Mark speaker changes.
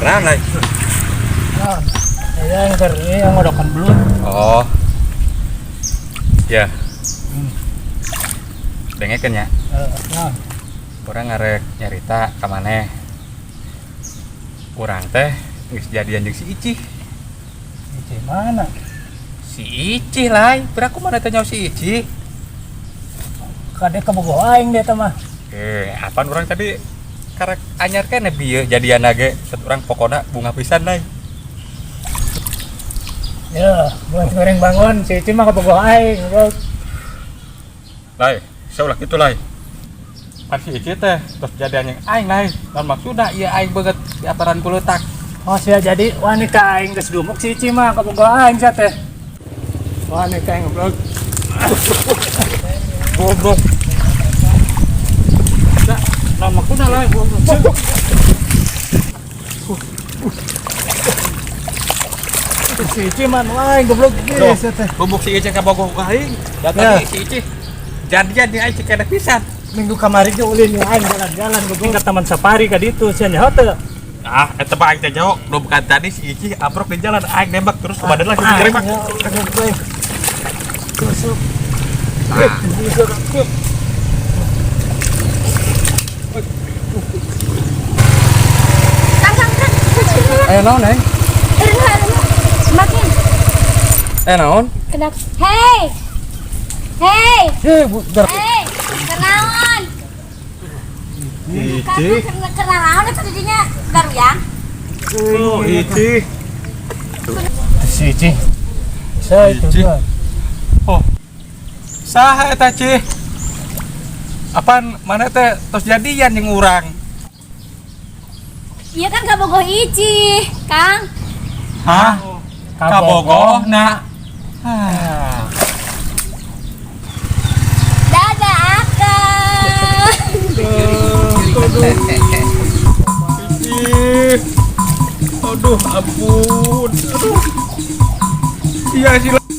Speaker 1: Keran lain.
Speaker 2: Naon? Aya yang keur ieu yang ngodokan belut.
Speaker 1: Oh. Ya. Dengekeun nya.
Speaker 2: Heeh, naon?
Speaker 1: Urang ngarek nyarita ka maneh. Urang teh geus jadian jeung si Icih.
Speaker 2: Ici mana?
Speaker 1: Si Icih lain. Piraku mana teh nyaho si Icih?
Speaker 2: Kade kabogoh aing dia teh mah.
Speaker 1: Eh, apaan urang tadi karek anyar keneh bieu jadian ge. Set urang pokona bunga pisan lain.
Speaker 2: Ya, buat goreng bangun si Ici mah kabogoh aing. Goblok.
Speaker 1: Lai, saya ulah kitu lai. Pan si Icih teh terus jadian jeung aing lai. Naon maksudna ieu aing beungeut di aparan ku leutak.
Speaker 2: Oh, sia jadi wanita aing geus dumuk si Ici mah kabogoh aing sia teh. Wanita aing goblok.
Speaker 1: Goblok. Da, naon maksudna lai? Goblok.
Speaker 2: Si Ici mah nu aing goblok
Speaker 1: Loh,
Speaker 2: sia teh.
Speaker 1: Bubuk si Icih kabogoh ka aing. Da
Speaker 2: Ya.
Speaker 1: tadi si Icih jadian jeung aing cekena pisan.
Speaker 2: Minggu kamari ge ulin jeung aing jalan-jalan goblok ka Taman Safari ka ditu sia nyaho teu.
Speaker 1: Ah, eta mah aing teh jauh. Nu bukan tadi si Icih amprok di jalan aing nembak terus ke badan langsung diterima.
Speaker 2: Tusuk.
Speaker 3: Kang, Kang, Kang.
Speaker 1: Eh naon aing?
Speaker 3: Erna, Erna. Makin.
Speaker 1: Eh naon?
Speaker 3: Kena. Hei. Hei.
Speaker 1: Eh, bu,
Speaker 3: Hei. Kenaon.
Speaker 1: Icih.
Speaker 3: Kena kenaon eta jadinya garuyang.
Speaker 1: Oh, Icih.
Speaker 2: Si Ici. Saya itu
Speaker 1: Ici.
Speaker 2: dia.
Speaker 1: Oh. Saha eta Cih? Apaan mana teh tos jadian jeung urang?
Speaker 3: Iya kan kabogoh Ici, Kang.
Speaker 1: Hah? Kabogohna. Ah.
Speaker 3: Dadah, Akang.
Speaker 1: Ih. Aduh, ampun. Aduh. Iya sih.